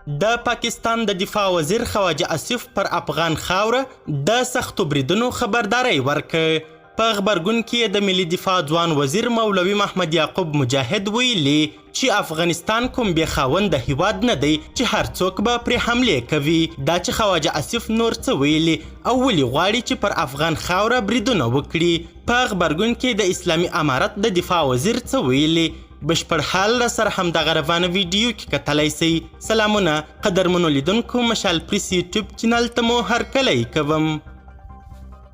د پاکستان د دفاع وزیر خواجه اصف پر افغان خاوره د سختو بریدونو خبرداری ورکړ. په غبرګون کې یې د ملي دفاع ځوان وزیر مولوي محمد یعقوب مجاهد ویلي چې افغانستان کوم بې خاونده هیواد نه دی چې هر څوک به پرې حملې کوي. دا چې خواجه اصف نور څه ویلي او ولې غواړي چې پر افغان خاوره بریدونه وکړي، په غبرګون کې د اسلامي امارت د دفاع وزیر څه ویلي، بشپړ حال را سره همدغه روانه ویډیو کې کتلی سئ. سلامونه قدرمنو لیدونکو، مشال پریس یوټیوب چینل ته مو هرکلی کوم.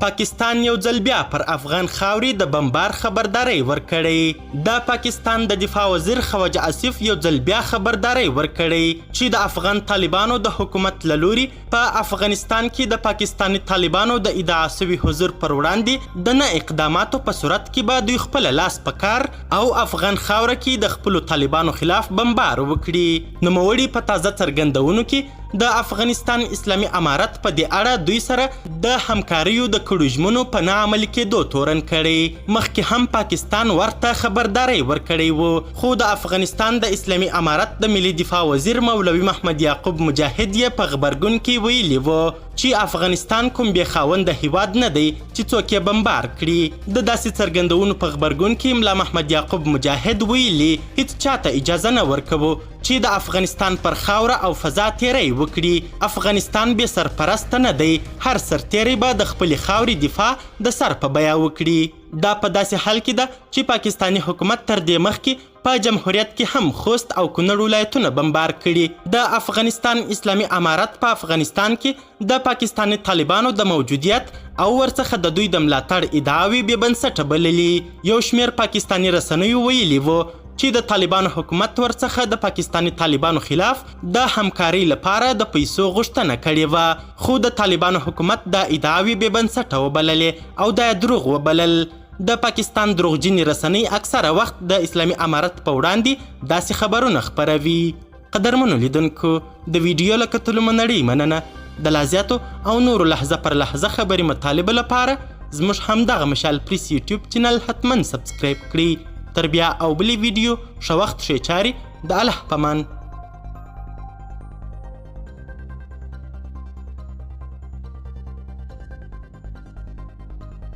پاکستان یو ځل بیا پر افغان خاورې د بمبار خبرداری ورکړی. د پاکستان د دفاع وزیر خواجه اصف یو ځل بیا خبرداری ورکړی چې د افغان طالبانو د حکومت له لوري په افغانستان کې د پاکستاني طالبانو د ادعا شوي حضور پر وړاندې د نه اقداماتو په صورت کې به دوی خپله لاس په کار او افغان خاوره کې د خپلو طالبانو خلاف بمبار وکړي. نوموړي په تازه څرګندونو کې د افغانستان اسلامي امارت په دې اړه دوی سره د همکاریو د کړو ژمنو په نه عملي کېدو تورن کړی. مخکې هم پاکستان ورته خبرداری ورکړی و، خو د افغانستان د اسلامي امارت د ملي دفاع وزیر مولوي محمد یعقوب مجاهد یې په غبرګون کې ویلي و چې افغانستان کوم بې خاونده هیواد نه دی چې څوک یې بمبار کړي. د داسې څرګندونو په غبرګون کې ملا محمد یعقوب مجاهد ویلي، هیڅ چاته اجازه نه ورکوو چې د افغانستان پر خاوره او فضا تیری وکړي. افغانستان بې سرپرسته نه دی، هر سرتیری به د خپلې خاورې دفاع د سر په بیه وکړي. دا په داسې حال کې ده چې پاکستاني حکومت تر دې مخکې په جمهوریت کې هم خوست او کونړ ولایتونه بمبار کړي. د افغانستان اسلامي امارت په افغانستان کې د پاکستاني طالبانو د موجودیت او ورڅخه د دوی د ملاتړ ادعاوې بې بنسټه بللي. یو شمېر پاکستاني رسنیو ویلي وو چې د طالبانو حکومت ورڅخه د پاکستاني طالبانو خلاف د همکارۍ لپاره د پیسو غوښتنه کړې وه، خو د طالبانو حکومت دا ادعاوې بې بنسټه وبللې او دا یې دروغ وبلل. د پاکستان دروغجنې رسنۍ اکثره وخت د اسلامي امارت په وړاندې داسې خبرونه خپروي. قدرمنو لیدونکو، د ویډیو له کتلو مو نړۍ مننه. د لا زیاتو او نورو لحظه پر لحظه خبري مطالبو لپاره زموږ همدغه مشال پریس یوټیوب چینل حتما سبسکرایب کړئ. تر بیا او بلې ویډیو، ښه وخت، ښې چارې، د الله په مان.